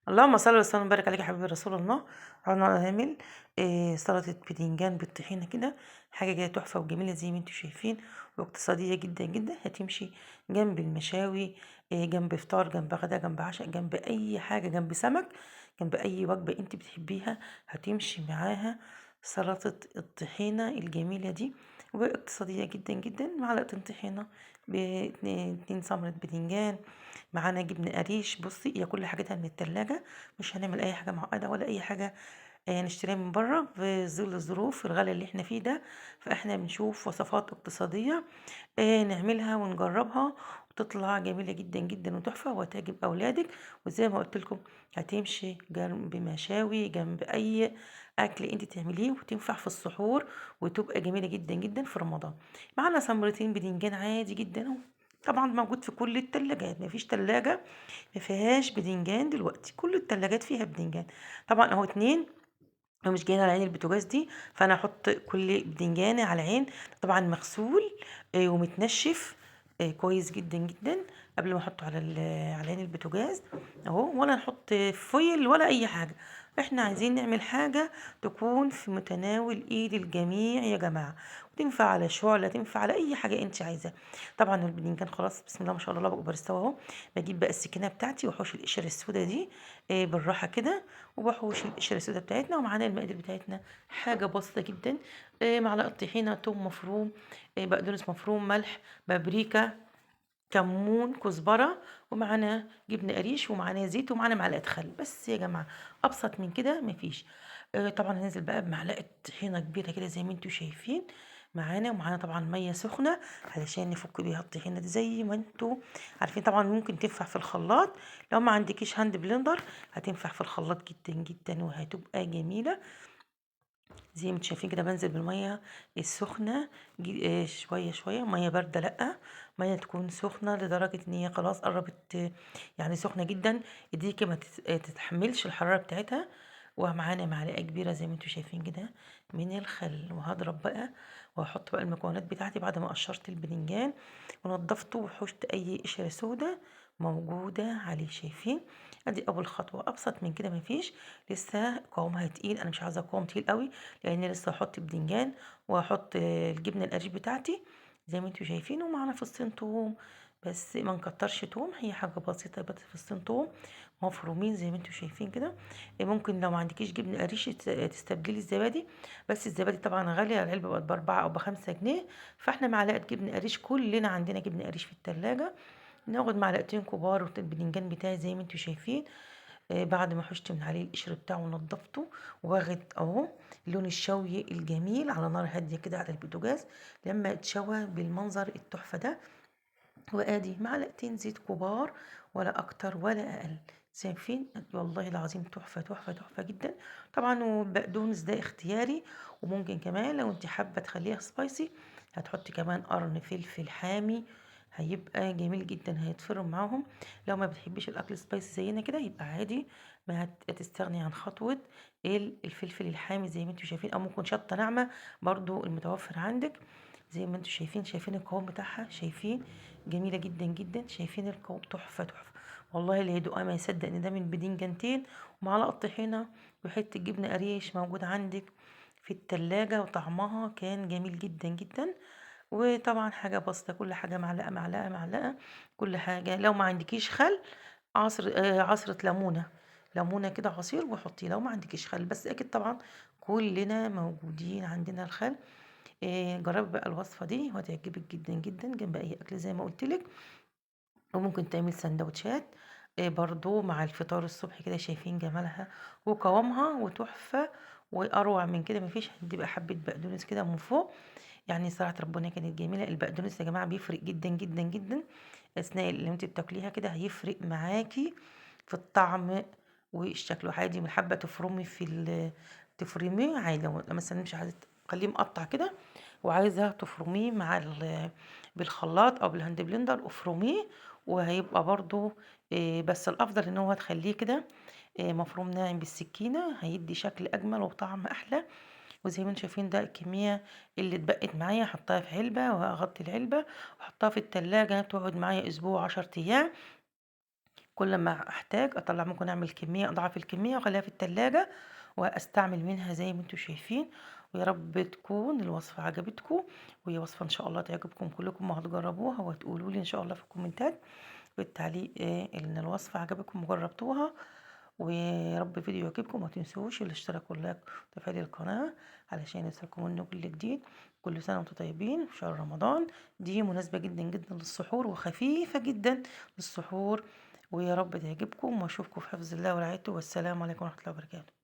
اللهم صل وسلم وبارك عليك يا حبيبي رسول الله. هنعمل سلطة بدنجان بالطحينة كده، حاجة كده تحفة وجميلة زي ما انتم شايفين، واقتصادية جدا جدا. هتمشي جنب المشاوي، جنب فطار، جنب غدا، جنب عشاء، جنب اي حاجة، جنب سمك، جنب اي وجبة انت بتحبيها هتمشي معاها سلطة الطحينة الجميلة دي، واقتصادية جدا جدا. معلقتين طحينة باتنين سمرة بدنجان، معانا جبنة قريش. بصي هي كل حاجتها من التلاجة، مش هنعمل اي حاجة معقدة ولا اي حاجة نشتريها من بره في ظل الظروف الغالية اللي احنا فيه ده. فاحنا بنشوف وصفات اقتصادية نعملها ونجربها وتطلع جميلة جدا جدا وتحفة وتعجب اولادك. وزي ما قلت لكم هتمشي جنب مشاوي، جنب اي اكل انت تعمليه، وتنفع في السحور وتبقى جميلة جدا جدا في رمضان. معانا سمرتين بدنجان عادي جدا اهو، طبعا موجود في كل التلاجات، مفيش تلاجة ما فيهاش بدنجان دلوقتي، كل التلاجات فيها بدنجان. طبعا اهو 2 ومش جايين على عين البوتاجاز دي، فانا احط كل بدنجانه على عين، طبعا مغسول ومتنشف كويس جدا جدا قبل ما احطه على عين البوتاجاز اهو، ولا نحط foil ولا اي حاجة. احنا عايزين نعمل حاجة تكون في متناول ايد الجميع يا جماعة، وتنفع على شعله، تنفع على اي حاجة انت عايزاها. طبعا البدنجان خلاص بسم الله ما شاء الله الله اكبر استوى اهو. بجيب بقى السكينة بتاعتي واحوش القشرة السوداء دي بالراحة كده، وبحوش القشرة السوداء بتاعتنا. ومعانا المقادير بتاعتنا حاجة بسيطة جدا، معلقه طحينه، توم مفروم، بقدونس مفروم، ملح، بابريكا، كمون، كزبره، ومعانا جبنه قريش، ومعانا زيت، ومعانا معلقه خل. بس يا جماعة ابسط من كده مفيش. طبعا هننزل بقى بمعلقه طحينه كبيرة كده زي ما انتم شايفين معانا، ومعانا طبعا مية سخنة علشان نفك بيها الطحينه دي زي ما انتم عارفين. طبعا ممكن تنفع في الخلاط، لو ما عندكيش hand blender هتنفع في الخلاط جدا جدا وهتبقى جميلة زي ما انتم شايفين كده. بنزل بالمية السخنة شوية شوية، مية باردة لا، مية تكون سخنة لدرجة ان هي خلاص قربت، يعني سخنة جدا، ايديكي ما تتحملش الحرارة بتاعتها. ومعانا معلقه كبيرة زي ما انتم شايفين كده من الخل. وهضرب بقى وهحط بقى المكونات بتاعتي بعد ما قشرت البدنجان ونضفته وحشت اي قشرة سودا موجودة عليه. شايفين ادي اول خطوة، ابسط من كده مفيش. لسه قوامها تقيل، انا مش عايزه قوام تقيل قوي لان لسه هحط بدنجان وهحط الجبنة القريش بتاعتي زي ما انتم شايفين. ومعانا فصين توم، بس ما نكترش توم، هي حاجة بسيطة، بس فصين توم مفرومين زي ما انتم شايفين كده. ممكن لو ما عندكيش جبنه قريش تستبدلي الزبادي، بس الزبادي طبعا غالية، العلبة بقت ب4 او ب5 جنيه، فاحنا معلقه جبنه قريش، كلنا عندنا جبنه قريش في التلاجة، ناخد معلقتين كبار البدنجان بتاعي زي ما انتم شايفين. بعد ما حشت من عليه القشر بتاعه ونضفته، واخد اهو لون الشوي الجميل على نار هادية كده على البوتاجاز لما اتشوى بالمنظر التحفة ده. وادي معلقتين زيت كبار، ولا اكتر ولا اقل. شايفين والله العظيم تحفة تحفة تحفة جدا. طبعا والبقدونس ده اختياري، وممكن كمان لو انت حابة تخليها spicy هتحطي كمان قرن فلفل حامي، هيبقى جميل جدا، هيتفرم معاهم. لو ما بتحبيش الاكل spicy زينا كده يبقى عادي، ما هتستغني عن خطوة الفلفل الحامي زي ما انتم شايفين، او ممكن شطه ناعمة برضو المتوفر عندك زي ما انتم شايفين. شايفين القوام بتاعها، شايفين جميلة جدا جدا، شايفين القوام تحفة تحفة والله. اللي يدوقها ما يصدق ان ده من بدنجانتين ومعلقة طحينه وحتة جبنه قريش موجود عندك في التلاجة، وطعمها كان جميل جدا جدا. وطبعا حاجة بسيطة، كل حاجة معلقه معلقه معلقه، كل حاجة. لو ما عندكيش خل عصره ليمونه، ليمونه كده عصير وحطيه لو ما عندكيش خل، بس اكيد طبعا كلنا موجودين عندنا الخل. جربي بقى الوصفة دي وهتعجبك جدا جدا جنب اي اكل زي ما قلت لك. وممكن تعمل سندوتشات برضو مع الفطار الصبح كده. شايفين جمالها وقوامها وتحفه، واروع من كده مفيش. هتبقى حبه بقدونس كده من فوق، يعني صراحة ربنا كانت جميلة. البقدونس يا جماعة بيفرق جدا جدا جدا اثناء اللي انت بتاكليها كده، هيفرق معاكي في الطعم والشكل. وعادي من حبه تفرمي في تفرميه عادي، لو مثلا مش عايزه تخليه مقطع كده وعايزه تفرميه مع بالخلاط او بال hand blender افرميه، وهيبقى برضو بس الافضل ان هو تخليه كده مفروم ناعم بالسكينة، هيدي شكل اجمل وطعم احلى. وزي ما انتم شايفين ده الكمية اللي اتبقت معايا حطها في علبة، وهغطي العلبة واحطها في التلاجة تقعد معايا اسبوع 10 ايام. كل ما احتاج اطلع، ممكن اعمل كمية اضعاف الكمية واخليها في التلاجة واستعمل منها زي ما انتم شايفين. ويا رب تكون الوصفة عجبتكم، وهي وصفة ان شاء الله تعجبكم كلكم وهتجربوها وهتقولوا لي ان شاء الله في الكومنتات بالتعليق ان الوصفة عجبتكم وجربتوها. ويا رب الفيديو يعجبكم، وما تنسوش الاشتراك وال like وتفعيل القناة علشان يوصلكم منه كل جديد. كل سنة وانتم طيبين في شهر رمضان، دي مناسبة جدا جدا للسحور وخفيفة جدا للسحور، ويا رب تعجبكم، واشوفكم في حفظ الله ورعايته، والسلام عليكم ورحمة الله وبركاته.